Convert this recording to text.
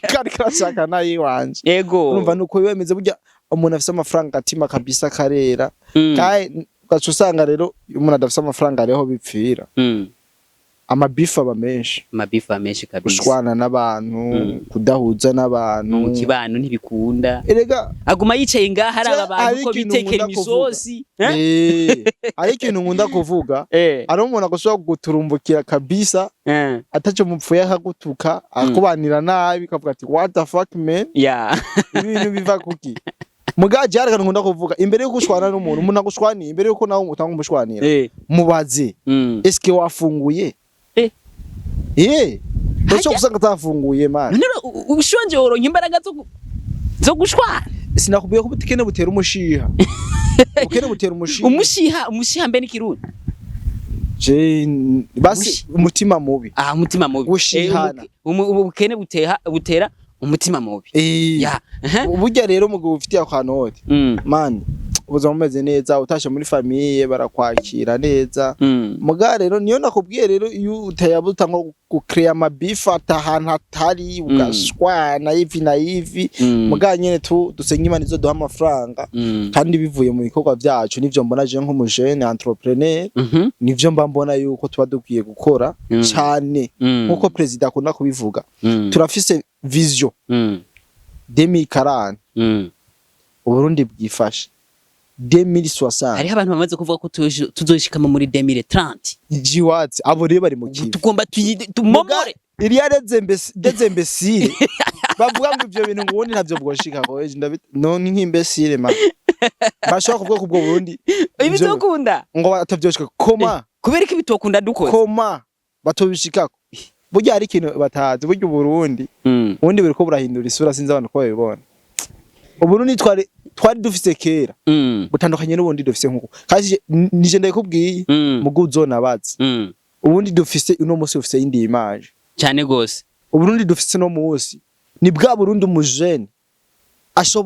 Kandi karashaka nayiwanje. Urumva nuko biba bimeze. Burya umuntu afise amafaranga, agatima kabisa karera. Kandi ugaca usanga rero iyo umuntu adafise amafaranga, ariho bipfira. Amabifu aba menshi. Amabifu menshi kabisa. Gushwana n'abantu, kudahuza n'abantu. Mu kibano ntibikunda. Erega aguma yicaye ngaha araba abantu hari ko ikintu bitekera nkunda kuvuga. imisosi, eh? Hari ikintu nkunda kuvuga. Hari umuntu agashobora kuguturumbukira kabisa, ataco mupfuye, akagutuka, akubanira nabi, kavuga ati: "What the fuck, man?" Ibintu biva kuki? Mugaje hari akantu nkunda kuvuga: imbere yuko ushwana n'umuntu, umuntu agushwaniye, imbere yuko nawe utanga umushwanira, mubaze: "Eske wafunguye?" Ushobora gusanga atafunguye, man. None ushonje woronka imbaraga zo gushwana? Sinakubwiye ko ubukene butera umushiha? Ubukene butera umushiha. Umushiha, umushiha mbe n'ikirundi? Je basi umutima mubi. Ah, umutima mubi. Gushihana. Ubukene butera umutima mubi. Ya. Burya rero umugabo ufitiye akanoti, man, ubuzima bumeze neza, utashe muri famille barakwakira neza. Muga rero niyo nakubwiye rero, iyo utayabuta nko gucrea amabifu ahantu hatari, ugashwana ivi na ivi. Muga nyene tu dusenga Imana izoduha amafaranga, kandi bivuye mu bikorwa vyacu. Nivyo mbona je nk'umujene entrepreneur, nivyo mba mbona yuko tuba dukwiye gukora cane, nkuko perezida akunda kubivuga. Turafise vision 2040, Uburundi bwifashe 2060. Hariho abantu bamaze kuvuga ko tuzoshikama muri 2030. Jiwatsi abo rero bari mu kivi. Tugomba tumomore. Iriya des imbéciles bavuga ngo ivyo bintu, ngo ubundi ntavyo bwoshika, ngo ejo no ni nk'imbécile, man. Bashobora kuvuga ko ubwo Burundi Ibizokunda. ngo batavyoshika koma. Kubera ko ibitokunda dukoze. Koma batobishikako. Burya hari ikintu batazi: burya Uburundi, ubundi buriko burahindura isura. Sinzi abantu ko babibona. Uburundi twari dufise kera butandukanye n'ubundi dufise nkuko, kandi nije ndabikubwiye, mugu uzonabaze. Ubundi dufise uno munsi ufise indi image. Cyane gose. Uburundi dufise no munsi ni bwa Burundi umujene ashobora